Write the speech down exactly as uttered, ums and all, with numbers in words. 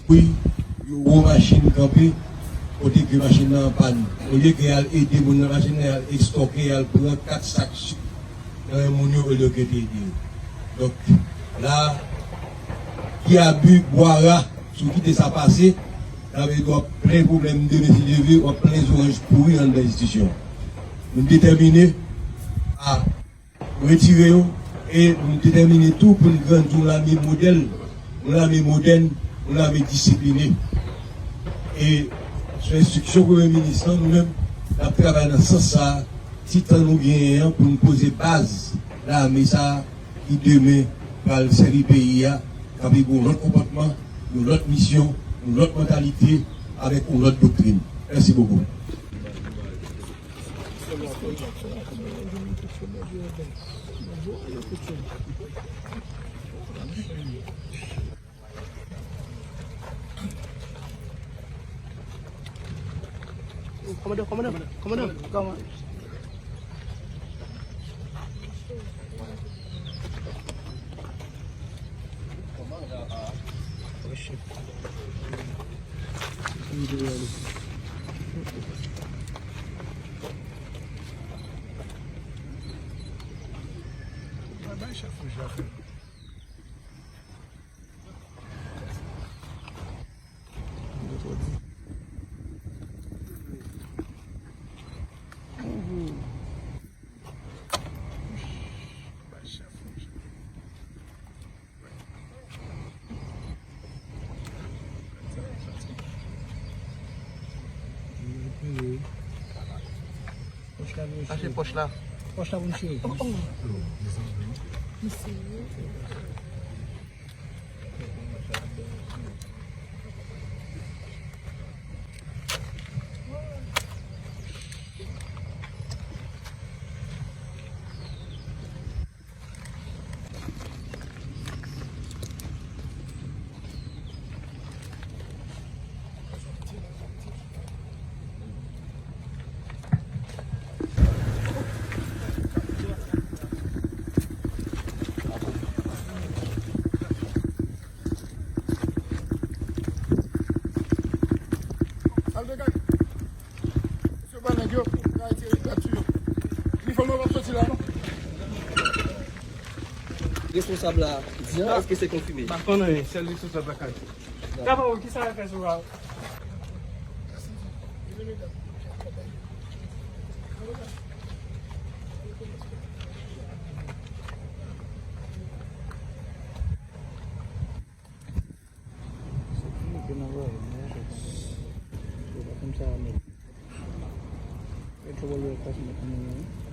Wi, yo wè yon machin kanpe, kote ke machin nan an pàn. Olye ke y al ede moun nan machin nan, y al estòke, y al pran kat sak sik nan men moun yo, olye ke te ede yo. Donk, la, ki abi bwara, si w kite sa pase, sa vle di w ap plen pwoblèm demen, si Dye vle, w ap plen zoranj pouri anndan enstitisyon. Nou detèmine a retire yo, e nou detèmine tou pou n grandi yon lame modèl, yon lame modèn, yon lame disipline. E sou enstriksyon Premye Minis lan, nou menm, n ap travay nan sans sa a, ti tan nou genyen an pou n poze baz lame sa a ki demen pral sèvi peyi a, k ap gen yon lòt konpòtman, yon lòt misyon, yon lòt mantalite, avèk yon lòt doktrin. Mèsi bokou. Kòmandan, kòmandan, kòmandan. Kòman? Mache pòch la. Pòch la pou m chire. Al degaj. Mesye, ba nèg yo, yo retire tèt sou yo. Inifòm yo p ap soti la, non. Responsab la di a, èske se konfime? M pa konn anyen, sèl responsab la ka di. Gabo, kisa w fè sou a? Sa ki mete nan vwayou, men, yo pa konn sa a, men. E twò bòl yo fas mwen konn mwen.